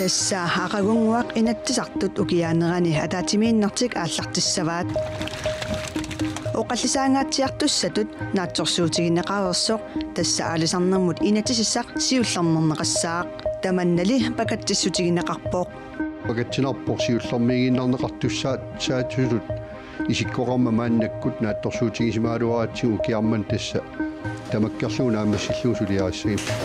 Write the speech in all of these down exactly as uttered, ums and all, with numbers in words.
Tassa aqagunnguaq Inatsisartut ukiaanerani ataatsimiinnertik aallartissavaat. Oqallisaangaatsiartussatut naatsorsuutigineqareersoq tassa aalisarnermut inatsisissaq siullermeerneqassaaq. Tamannali pakatsissutigineqarpoq. Pakatsinarpoq siullermiiginnarneqartussaat saatsusut isikkoqarmat maannakkut naatsorsuutigisimagaluaratsigu ukiarmanna tassa tamakkerlugu naammassillugu suliarissagimmat.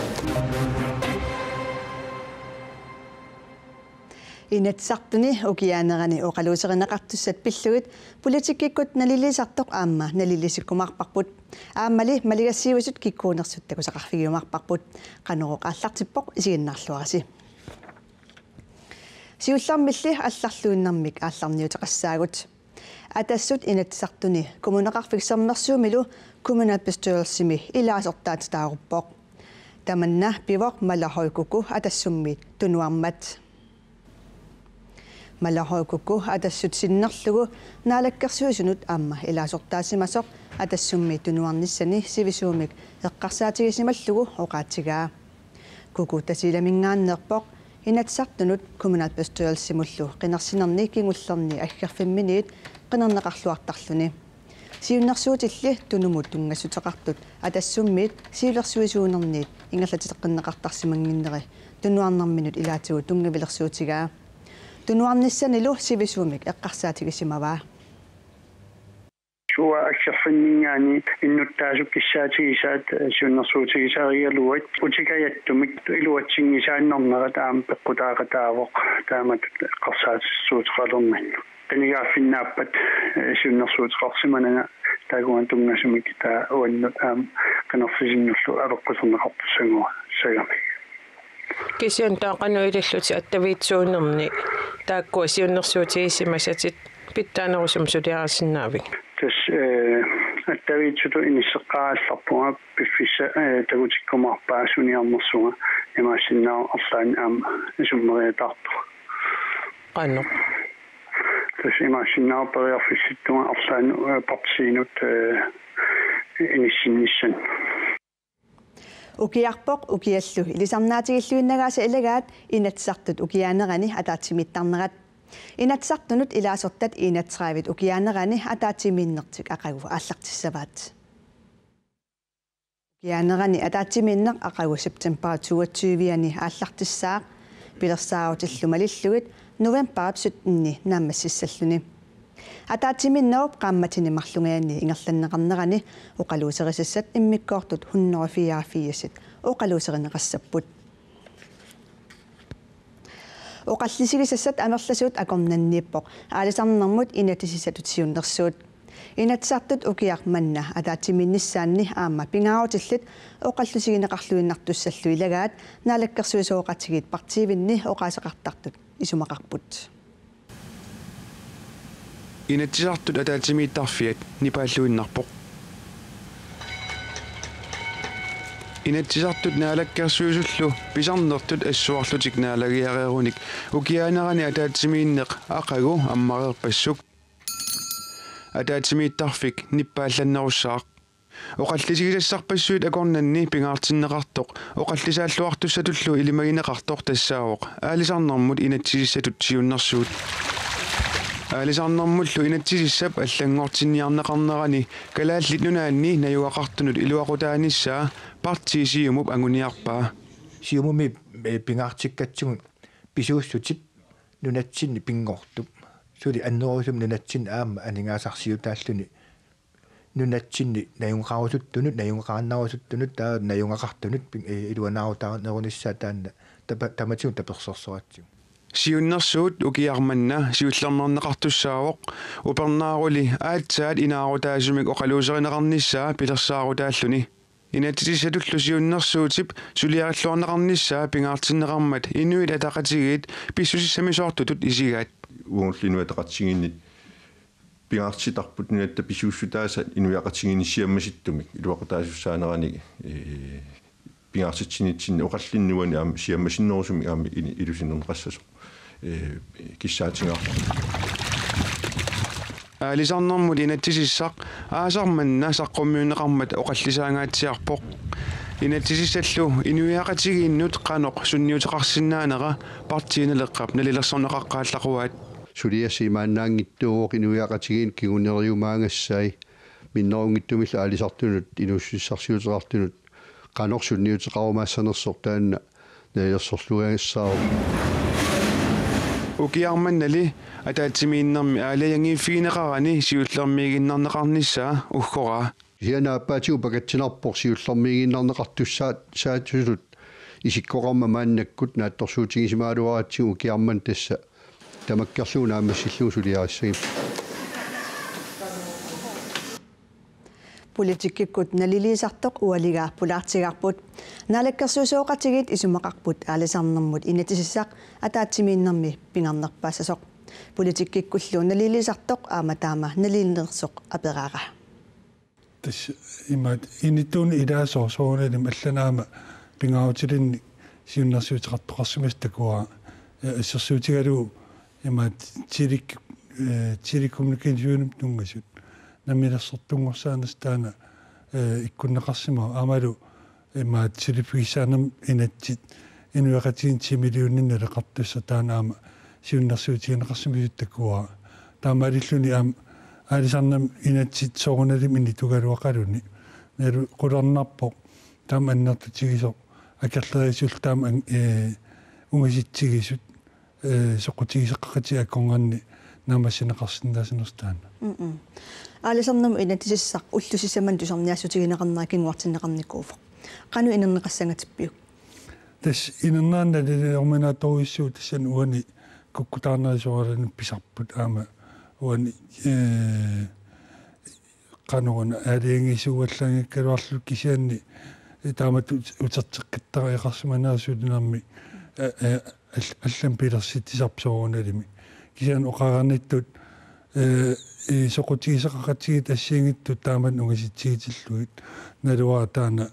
Inatsisartuni ukiaanerani oqaluuserineqartussat pillugit politikkikkut naliliisartoq aamma naliliisikkumaarparput. Aammali maligassiuisut kikkuunersut takusaqarfigiumaarparput. Qanorooq aallartippoq, isiginnaarluarisi. Siullermilli allarluinnarmik aallarniuteqassaagut. Atassut Inatsisartuni Kommuneqarfik Sermersuumilu kommunalbestyrelsimi ilaasortaatitaaruppoq. Tamanna pivoq Mala Høy Kúko Atassummiit tunuarmat. Mala Høy Kúko Atassut sinnerlugu Naalakkersuisunut aamma ilaasortaasimasoq Atassummiit tunuarnissani sivisuumik eqqarsaatigisimallugu oqaatigaa. Kúko Tasiilaminngaanneerpoq Inatsisartunut kommunalbestyrelsimullu qinersinerni kingullerni aggerfimminiit qinerneqarluartarluni. Siunnersuutilli tunumut tunngassuteqartut Atassummiit siulersuisuunerniit ingerlatiteqqinneqartarsimannginneri tunuarnerminut ilaatigut tunngavilersuutigaa. Tunuarnissanilu sivisuumik eqqarsaatigisimavaa. Uanga aggerfimminngaanniit innuttaasut kissaatigisaat siunnersuutigisarigaluat utikajattumik iluatsinngisaannarnerat aamma peqqutaaqataavoq taamatut eqqarsaatissuuteqalerninnut. Qinigaaffinnaappat, eh, siunnersuuteqarsimananga taakunga tunngasumik taava uannut aamma qinersisinnullu apeqquserneqartussagussagami. Kisianni taava qanoq ilillutit attaviitsuunerni taakkua siunnersuutigisimasatit pitsaanerusumik suliarisinnaaviuk? Tassa, eh, attaviitsutut inisseqqaarallarpunga piffissaq, eh, takutikkumaarpaa suniarnersunga imaassinnaavoq arlaannik aamma isummeriataartoq. Qanoq? Tassa imaassinnaavoq periarfissattunga arlaannut, eh, partiinut, eh, inissinnissanut. Ukiarpoq ukiallu ilisarnaatigilluinnagaasa ilagaat Inatsisartut ukiaanerani ataatsimiittarnerat. Inatsisartunut ilaasortat enogtredive ukiaanerani ataatsimiinnertik aqagu aallartissavaat. Ukiaanerani ataatsimiinneq aqagu september toogtyve-ani aallartissaaq, pilersaarutillu malillugit november sytten-ni naammassissalluni. Ataatsimiinnerup qaammatini marlungajanni ingerlanneqarnerani oqaluuserisassat immikkoortut hundrede fireogfirs oqaluuserineqassapput. Oqallisigisassat amerlasuut akornanniippoq aalisarnermut inatsisissatut siunnersuut. Inatsisartut ukiaq manna ataatsimiinnissaanni aamma pingaarutillit oqallusigineqarluinnartussallu ilagaat naalakkersuisooqatigiit partiivinni oqaaseqartartut isumaqarput. Inatsisartut ataatsimiittarfiat nipaalluinnarpoq. Inatsisartut naalakkersuisullu pisarnertut assuarlutik naalagiareerunik ukiaanerani ataatsimiinneq aqagu ammareerpassuk. Ataatsimiittarfik nippaallannerussaaq. Oqallisigisassarpassuit akornanni pingaartinneqartoq oqallisaalluartussatullu ilimagineqartoq tassaavoq aalisarnermut inatsisissatut siunnersuut. Aalisarnermullu inatsisissap allanngortinniarneqarnerani Kalaallit Nunaanni najugaqartunut iluaqutaanissaa partii Siumup anguniarpaa. Siumumi, eh, pingaartikkatsigu pisuussutip nunatsinni pinngortup. Suli annerusumik nunatsinni aamma aningaasarsiutaalluni nunatsinni najugaqarusuttunut, najugaqaannarusuttunut, taava najugaqartunut pin-, eh, iluanaarutaanerunissaa taanna tapa-, tamatigut tapersersoratsigu. Siunnersuut ukiaq manna siullermeerneqartussaavoq, upernaaruli aatsaat inaarutaasumik oqaluuserineqarnissaa pilersaarutaalluni. Inatsisissatullu siunnersuutip suliarilluarneqarnissaa pingaartinneqarmat Inuit Ataqatigiit pissusissamisoortutut isigaat. Uagullu Inuit Ataqatigiinni pingaartitarput nunatta pisuussutaasa inuiaqatigiinni siammasitsumik iluaqutaasussaanerani, ee, pingaartitsinitsinni oqallinneq uani aamma siammasinnerusumik aamma ini-, ilusinerneqassasoq, ee, kissaatigaarput. Aalisarnermut inatsisissaq aasaq manna saqqummiunneqarmat oqallisaangaatsiarpoq. Inatsisissallu inuiaqatigiinnut qanoq sunniuteqarsinnaanera Partii Naleqqap nalilersorneqaqqaallaquaat. Suliassaq imaannaanngitsuuvoq inuiaqatigiinnut kinguneriumaagassaat, minnerunngitsumillu aalisartunut inuussutissarsiuteqartunut qanoq sunniuteqarumaassanersoq taanna nalilersorluagassaavoq. Ukiarmannali ataatsimiinnermi aalajangiiffigineqarani siullermiiginnarneqarnissaa uggoraa. Kisianni aappaatigut pakatsinarpoq siullermiiginnarneqartussaat-, -saatsutut isikkoqarmat maannakkut naatsorsuutigisimagaluaratsigu ukiarmanna tassa tamakkerlugu naammassillugu suliarissagippoq. Politikkikkut naliliisartoq ualigaa pulaartigaarput. Naalakkersuisooqatigiit isumaqarput aalisarnermut inatsisissaq ataatsimiinnermi pingaarnerpaassasoq. Politikkikkullu naliliisartoq aamma taama naliliinersoq aperaara. Tassa imaat inittuuneq ilaasoq soorunalimi allanik aamma pingaarutilinnik siunnersuuteqartoqarsimasut takuara, eh, assersuutigalugu imaat tele-, eh, telekommunikationimut tunngasut namminersortunngorsaanersut taanna, eh, ikkunneqarsimavoq aammalu imaat suliffigissaanermi inatsit inuiaqatigiinni ti millioninnik naleqartussaq taanna aamma siunnersuutigineqarsimasut takuara. Taamaalilluni aamma aalisarnermi inatsit soorunalimi initugaluaqaluni. Nalu qularnarpoq taama annertutigisoq akerlerisullu taama an-, eh, ungasitsigisut, eh, soqutigisaqaqatigiit akornanni naammassineqarsinnaasanersut taanna. Mm-mm. Aalisarnermut inatsisissaq ullut sisamanni tusarniaassutigineqarnera kinguartinneqarnikuuvoq. Qanoq inerneqassangatippiuk? Tassa inerneranni naliliorminaattorujussuuvoq tassani uani kukkutaarnerit soorunami pisarput aamma uani, eh, qanoruna aalajangiisuuallaanngikkaluarluta kisianni, eh, taamatut uterteqqittariaqarsimanerat sulinermi, eh, eh, al-, allamik pilersitsisarpoq soorunalimi. Kisianni oqareernittut, eh, eh, soqutigisaqaqatigiit assigiinngitsut taamannak ungasitsigitillugit naluara taanna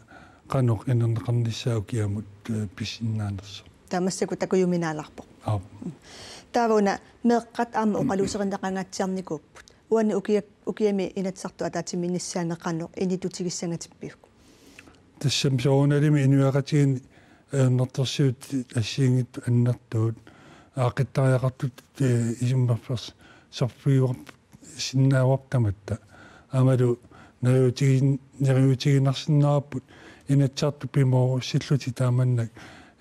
qanoq inerneqarnissaa ukiamut, eh, pisinnaanersoq. Taava massakkut takujuminaalaarpoq. Aap. Taava una meeqqat aamma oqaluuserineqangaatsiarnikuupput. Uani ukia-, ukiami Inatsisartut ataatsimiinnissaanni qanoq inittuutigissangatippiuk? Tassami soorunalimi inuiaqatigiinni ajornartorsiutit assigiinngitsut annertuut aaqqittariaqartut, eh, isummersorfiuarp-, sinnaavarput tamatta. Aammalu neriuutigin-, neriuutigiinnarsinnaavarput Inatsisartut pimoorussillutik taamannak,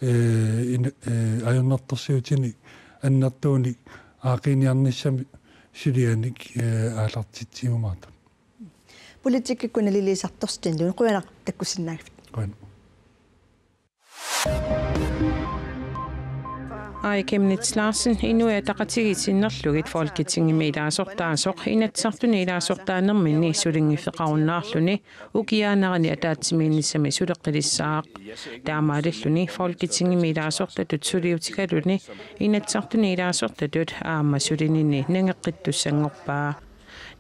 eh, in-, eh, ajornartorsiutinik annertuunik aaqqiiniarnissamik sulianik, eh, aallartitsiumaartut. Politikkikkut naliliisartoq Sten Lund, qujanaq takkussinnaagavit. Qujanaq. Aaja Chemnitz Larsen, Inuit Ataqatigiit sinnerlugit Folketingimi ilaasortaasoq, Inatsisartuni ilaasortaanerminni sulinngiffeqarunnaarluni ukiaanerani ataatsimiinnissami suleqqilissaaq. Taamaalilluni Folketingimi ilaasortatut suliutigaluni Inatsisartuni ilaasortatut aamma sulininni nangeqqittussanngorpaa.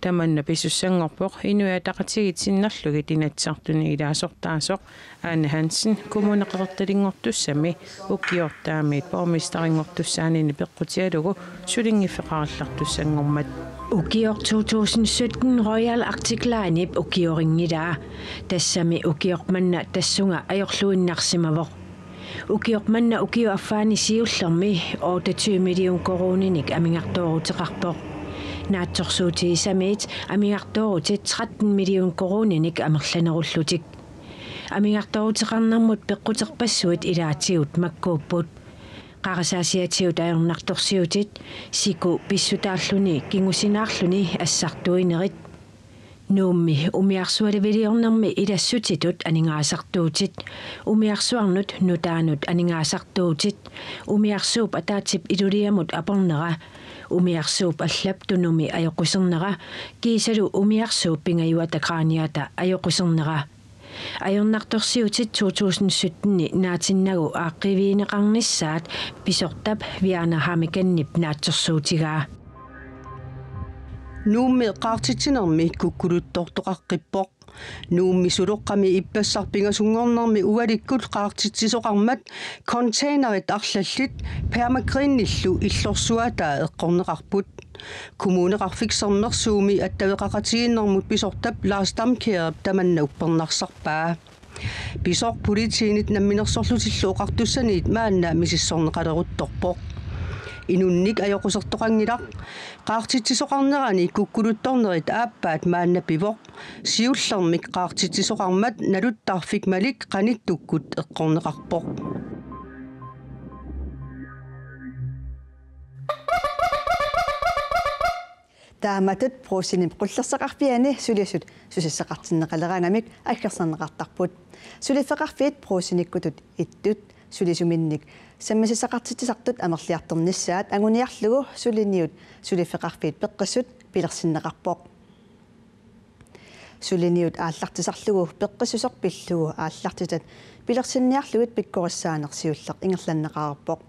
Tamanna pisussanngorpoq Inuit Ataqatigiit sinnerlugit Inatsisartuni ilaasortaasoq Ane Hansen Kommune Qeqertalinngortussami ukiortaami borgmesterinngortussaanini peqqutigalugu sulinngiffeqarallartussanngormat. Ukioq to tusind sytten Royal Arctic Linep ukiorinngilaa. Tassami ukioq manna tassunga ajorluinnarsimavoq. Ukioq manna ukiup affaani siullermi otteogtyve million koruuninik amigartooruteqarpoq. Naatsorsuutigisamiit amigartoorutit tretten million koruuninik amerlanerullutik. Amigartooruteqarnermut peqquterpassuit ilaatigut makkuupput. Qarasaasiatigut ajornartorsiutit, siku pissutaalluni kingusinaarluni assartuinerit. Nuummi umiarsualiviliornermi ilassutitut aningaasartuutit, umiarsuarnut nutaanut aningaasartuutit, umiarsuup ataatsip iluliamut apornera, umiarsuup allap tunumi ajoqusernera, kiisalu umiarsuup pingajuata kraniata ajoqusernera. Ajornartorsiutit to tusind sytten naatinnagu aaqqiivigineqarnissaat pisortap Viana Hamikanip naatsorsuutigaa. Nuummi qaartitsinermi kukkuluttoortoqaqqippoq. Nuummi suloqqami ippassaq pingasunngornermi ualikkut qaartitsisoqarmat containerit arlallit permagrinillu illorsuataa eqqorneqarput. Kommuneqarfik Sermersuumi attaveqaqatigiinnermut pisortap Lars Damkjærip tamanna uppernarsarpaa. Pisoq politiinit namminersorlutillu oqartussaniit maanna misissorneqaleruttorpoq. Inunnik ajoqusertoqanngilaq, qaartitsisoqarnerani kukkuluttornerit aappaat maanna pivoq. Siullermik qaartitsisoqarmat naluttarfik Malik qanittukkut eqqorneqarpoq. Taamatut Brugsenip qullersaqarfiani sulisut susassaqartinneqaleraangamik aggersarneqartarput. Suliffeqarfiit Brugsenikkutut ittut sulisuminnik sammisassaqartitsisartut amerliartornissaat anguniarlugu suliniut suliffeqarfiit peqqissut pilersinneqarpoq. Suliniut aallartisarlugu peqqissuseq pillugu aallartitat pilersinniarlugit pikkorissaaneq siulleq ingerlanneqareerpoq.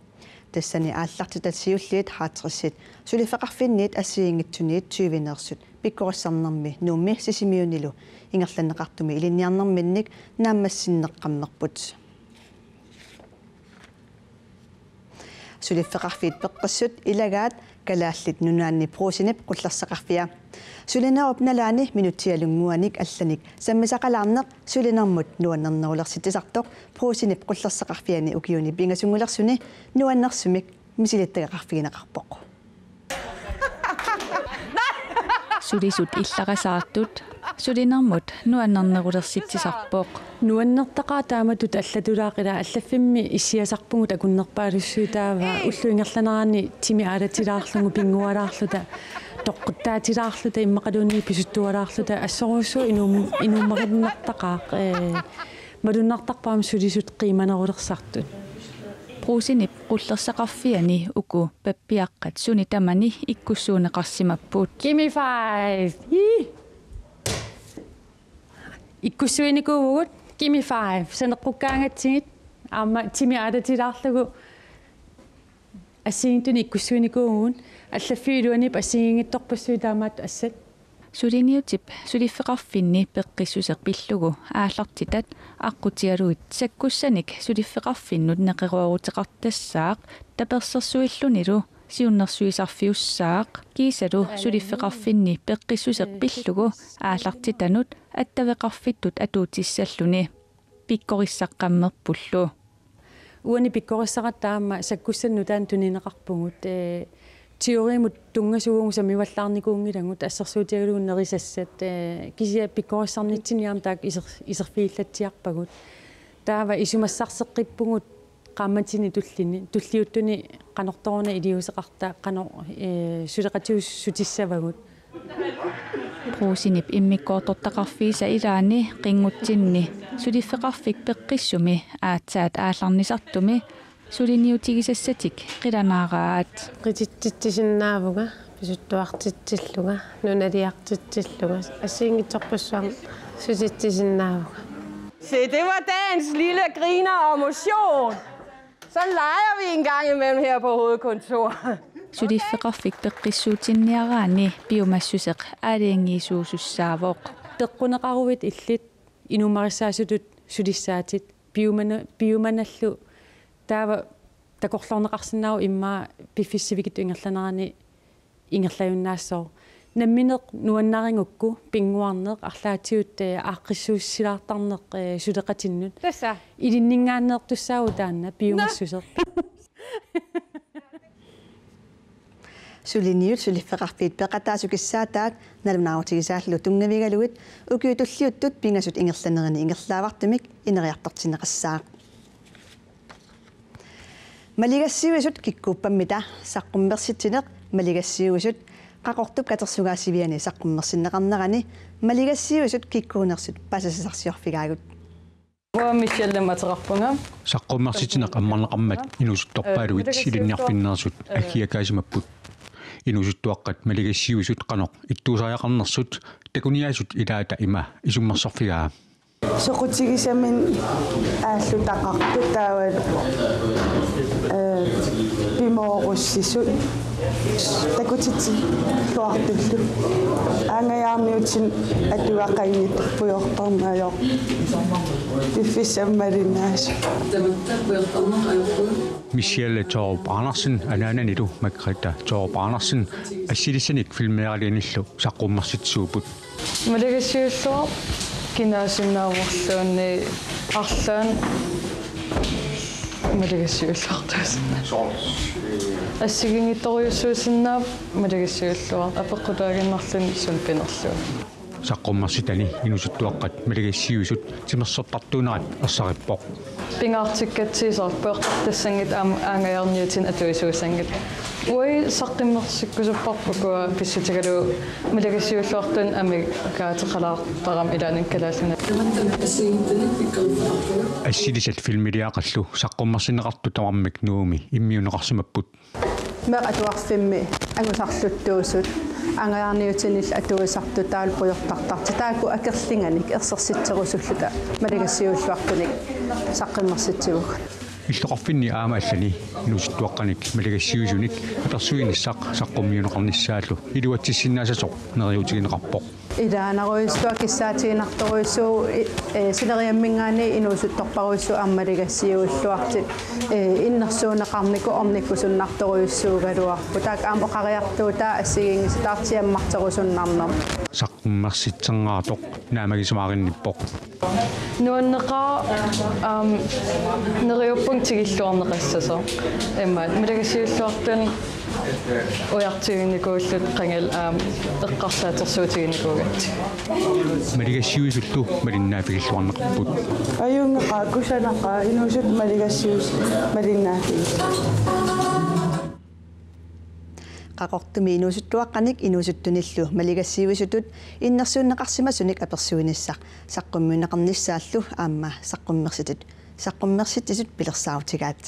Tassani aallartitat siulliit halvtredsit suliffeqarfinniit assigiinngitsuniit tyveneersut pikkorissarnermi Nuummi Sisimiunilu ingerlanneqartumi ilinniarnerminnik naammassinneqqammerput. Suliffeqarfiit peqqissut ilagaat Kalaallit Nunaanni Brugsenip qullersaqarfia. Sulinerup nalaani minutsialunnguanik allanik sammisaqalaarneq sulinermut nuannernerulersitsisartoq Brugsenip qullersaqarfiani ukiuni pingasunngulersuni nuannersumik misilittagaqarfigineqarpoq. Sulisut illarasaartut sulinermut nuannernerulersitsisarpoq. Nuannertaqaaq taamatut allatulaaq, ila allaffimmi issiasarpugut akunnerpaalussuit, taava ullup ingerlanerani timi aalatilaarlugu pinngualaarluta toqquttaatilaarluta immaqaluunniit pisuttualaarluta assorujussuaq inuum-, inuummarinnartaqaaq, ee, malunnartarpoq aamma sulisut qiimanerulersartut. Brugsenip qullersaqarfiani uku pappiaqqat suni tamani ikkussuunneqarsimapput. Gimme five. Ii. Ikkussuinikuuvugut, gimme five. Saneqqukkaangatsigit aamma timi aalatilaarlugu assigiinngitsunik ikkussuinikuuvugut, allaffiup iluaniippoq assigiinngitsorpassuit taamaattoq assat. Suliniutip suliffeqarfinni peqqissuseq pillugu aallartitat aqqutigalugit sakkussanik suliffeqarfinnut neqerooruteqartassaaq tapersersuillunilu siunnersuisarfiussaaq kiisalu suliffeqarfinni peqqissuseq pillugu aallartitanut attaveqarfittut atuutissalluni pikkorissaqqammerpullu. Uani pikkorissaratta aamma sakkussanik nutaanik tunineqarpugut, ee, teorimut tunngasuuvugut sammivallaarnikuunngilagut assersuutigalugu nerisassat, ee, kisianni pikkorissarnitsinni aamma taakku iser-, iserfigillatsiarpagut. Taava isumassarseqqippugut qaammatini tullini, tulliuttuni qanortoq una iliuuseqarta, qanoq, ee, suleqatigiissutissavagut. Brugsenip immikkoortortaqarfiisa ilaanni qinngutsinni suliffeqarfik peqqissumi aatsaat aallarnisartumi suliniutigisassatik qilanaaraat. Qititsitsisinnaavunga, pisuttuartitsillunga, nunaliartitsillunga, assigiinngitsorpassuarnik sutitsisinnaavunga. Se, det var dagens lille griner og motion. Sådan leger vi en gang imellem her på hovedkontoret. Suliffeqarfik peqqissuutinniaraanni piumassuseq aalajangiisuusussaavoq. Peqquneqaruit illit inuummarissaasutut sulissaatit piumana-, piumanallu taava takorloorneqarsinnaavoq immaqa piffissap sivikitsup ingerlanerani ingerlajunnaassooq. Nammineq nuannarigukku pinnguarneq arlaatigut, ee, aaqqissuussilaartarneq, ee, suleqatinnut. Tassa. Ilinninngaanneertussaavoq taanna piumassuseq. Suliniut suliffeqarfiit peqataasut kissaataat nalunaarutigisaallu tunngavigalugit ukiut tulliuttut pingasut ingerlanerini ingerlaavartumik ineriartortinneqassaaq. Maligassiuisut kikkuuppammita saqqummersitsineq maligassiuisut Qaqortup katersugaasiviani saqqummersinneqarnerani maligassiuisut kikkuunersut paasisasarsiorfigaagut. Uanga Michelle ateqarpunga. Saqqummersitsineq ammarneqarmat inuusuttorpaaluit silinniarfinneersut aggiakaasimapput. Inuusuttuaqqat maligassiuisut qanoq ittuusariaqarnersut takuniaasut ilaata ima isummersorfigaa. Soqutigisaminnik aallutaqartut taava, ee, pimoorussisut takutitsilluartullu. Aanngajaarniutinik atugaqanngitsoq pujortarneq ajorpoq. Piffissami malinnaasut. Michelle Thorup Andersen anaananilu Margrethe Thorup Andersen assilissanik filmeeralianillu saqqummersitsisuupput. Maligassiuissuaq Kinaasinnaavoq ulluni arlaannik maligassiuulluartuusinnaavoq. Assigiinngitsorujussuusinnaapput maligassiuulluartut apeqqutaaginnarluni suna pinerlugu. Saqqummersitani inuusuttuaqqat maligassiuisut timersortartuunerat ersarippoq. Pingaartikkatsigu pujortartassanngitsut aamma aanngajaarniutinik atuisuussanngitsut. Uagut saqqummersikkusupparput ukua pissutigalugu maligassiuulluartunik amigaateqalaartarami ilaanni Kalaallit Nunaanni. Assilisat filmiliaqallu saqqummersinneqartut tamarmik Nuummi immiunneqarsimapput. Meeqqat atuarfimmi angusarluttuusut aanngajaarniutinillu atuisartut taavalu pujortartartut taakku akerlianik ersersitserusulluta maligassiuulluartunik saqqummersitsivugut. Illoqarfinni aamma allani inuusuttuaqqanik maligassiuisunik apersuinissaq saqqummiunneqarnissaallu iluatsissinnaasasoq neriuutigineqarpoq. Ilaanarujussuaq kissaatiginartorujussuuvoq, i-, ee, sineriamminngaanniit inuusuttorparujussuuvoq aamma maligassiuulluartut, ee, innersuunneqarnikut ornikkusunnartorujussuugaluarput. Taakku aamma oqariartuutaat assigiinngisitaartut ammarterusunnarnermut. Saqqummersitserneqartoq naammagisimaaginnippoq. Nuanneqaaq, aamma, neriuppunga tigulluarneqassasoq. Immaqa maligassiuulluartunik ujartuinnikuulluta qangali aamma eqqarsaatersuutiginnikuugatsigit. Maligassiuisullu malinnaaffigilluarneqarput. Ajunngeqaaq, kusanaqaaq, inuusuttut maligassiuisut malinnaaffigilluarput. Qaqortumi inuusuttuaqqanik inuusuttunillu maligassiuisutut innersuunneqarsimasunik apersuinissaq saqqummiunneqarnissaallu aamma saqqummersitut, saqqummersitsisut pilersaarutigaat.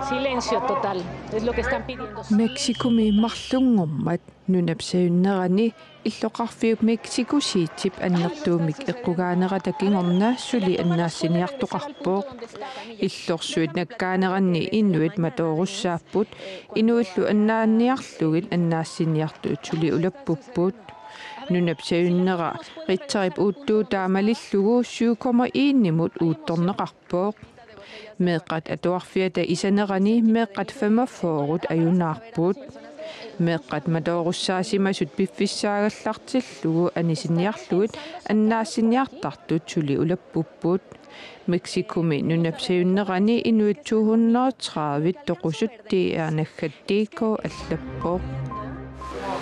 Silencio total, es lo que están pidiendo. Mexicomi marlunngormat nunap sajunnerani illoqarfiup Mexico Cityp annertuumik eqqugaanerata kingorna suli annaassiniartoqarpoq. Illorsuit nakkaaneranni inuit matoorussaapput, inuillu annaanniarlugit annaassiniartut suli ulappupput. Nunap sajunnera Richterip uuttuutaa malillugu syv komma en-imut uuttorneqarpoq. Meeqqat atuarfiata isanerani meeqqat femogfyrre ajunaarput. Meeqqat matoorussaasimasut piffissaagallartillugu anisiniarlugit annaassiniartartut suli ulappupput. Mexicomi nunap sajunnerani inuit to hundrede tredive toqusut D R naggat D K allappoq.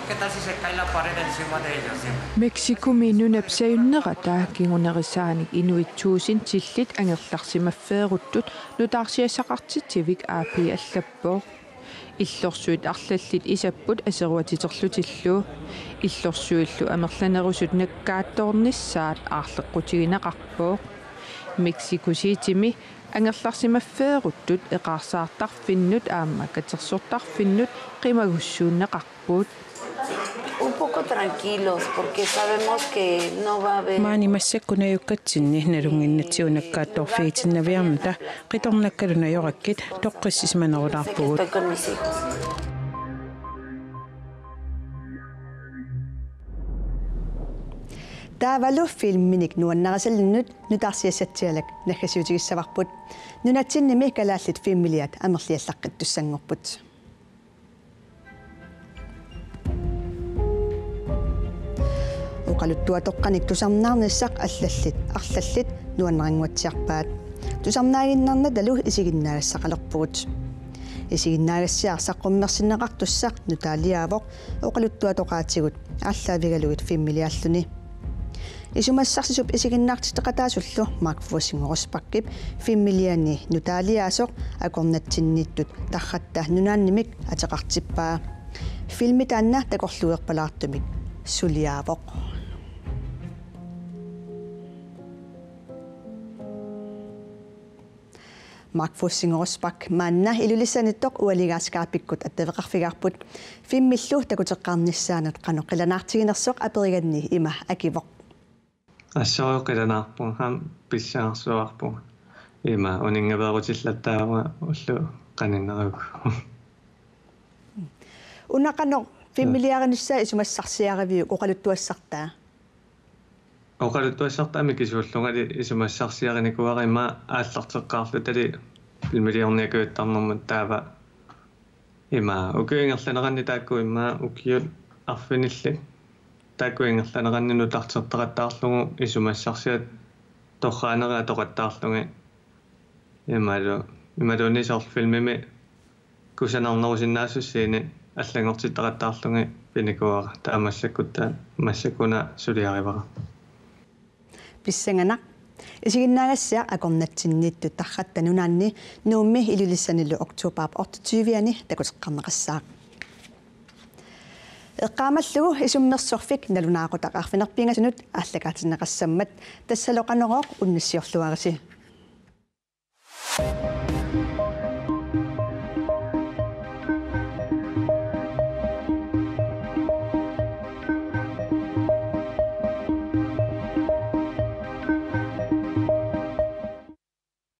¿Qué tal si se cae la pared encima de ellos? Mexicomi nunap sajunnerata kingunerisaanik inuit tuusintillit angerlarsimaffeeruttut nutaarsiassaqartitsivik A P allappoq. Illorsuit arlallit isapput aseruatiterlutillu. Illorsuillu amerlanerusut nakkaattoornissaat aarleqqutigineqarpoq. Mexico Citymi angerlarsimaffeeruttut eqaarsaartarfinnut aamma katersortarfinnut qimagussuunneqarput. Un poco tranquilos, porque sabemos que no va a haber. Maani massakkut najukkatsinni nalunnginnatsigu nakkaattoorfigitinnaviarmata qitornakkalu najorakkit toqqissisimanerulaarpugut. Estoy con mis hijos. Taavalu filminik nuannarisalinnut nutaarsiassatsialak naggasiutigissavarput. Nunatsinnimi kalaallit filmiliat amerliallaqqittussanngorput. Oqaluttuatoqqanik tusarnaarnissaq allallit, arlallit nuannarinnguatsiarpaat. Tusarnaaginnarnatalu isiginnaagassaqalerpugut. Isiginnaagassiaq saqqummersinneqartussaq nutaaliaavoq oqaluttuatoqaatigut aallaavigalugit filmiliaalluni. Isumassarsisup isiginnaartitseqataasullu Mark Fusing Rosbachip filmiliani nutaaliaasoq akornatsinniittut tarratta nunaannimik ateqartippaa. Filmi taanna takorluuerpalaartumik suliaavoq. Mark Fusing Rosbach maanna Ilulissanittoq ualigaaskarpikkut attaveqarfigaarput. Filmillu takuteqqaarnissaanut qanoq qilanaartiginersoq aperiganni ima akivoq. Assut qilanaarpunga, aamma pissangarsuarpunga. Ima uninngaveerutillattaarama ullut qaninnerugu. Una qanoq filmiliarinissaa isumassarsiariviuk oqaluttuassartaa? Oqaluttuassartaa mikisuullungali isumassarsiarinikuuara ima aallarteqqaarlutali filmiliorniakujuttarnermut taava ima ukiut ingerlaneranni taakku ima ukiut arfinillit taakku ingerlaneranni nutartertaqattaarlugu isumassarsiat torraanerit atoqattaarlugit imalu-, imaluunniit soorlu filmimi kusanarnerusinnaassusiini allanngortittaqattaarlugit pinikuuara. Taava massakkut-, massakkut una suliarivara. Pissanganaq. Isiginnaagassiaq akornatsinniittut Tarratta Nunaanni Nuummi Ilulissanilu oktobarip otteogtyve-ani takuteqqarneqassaaq. Eqqaamallugu Isummersorfik nalunaaqutaq arfineq-pingasunut aallakaatinneqassammat, tassalu Qanorooq, unnussiorluarisi.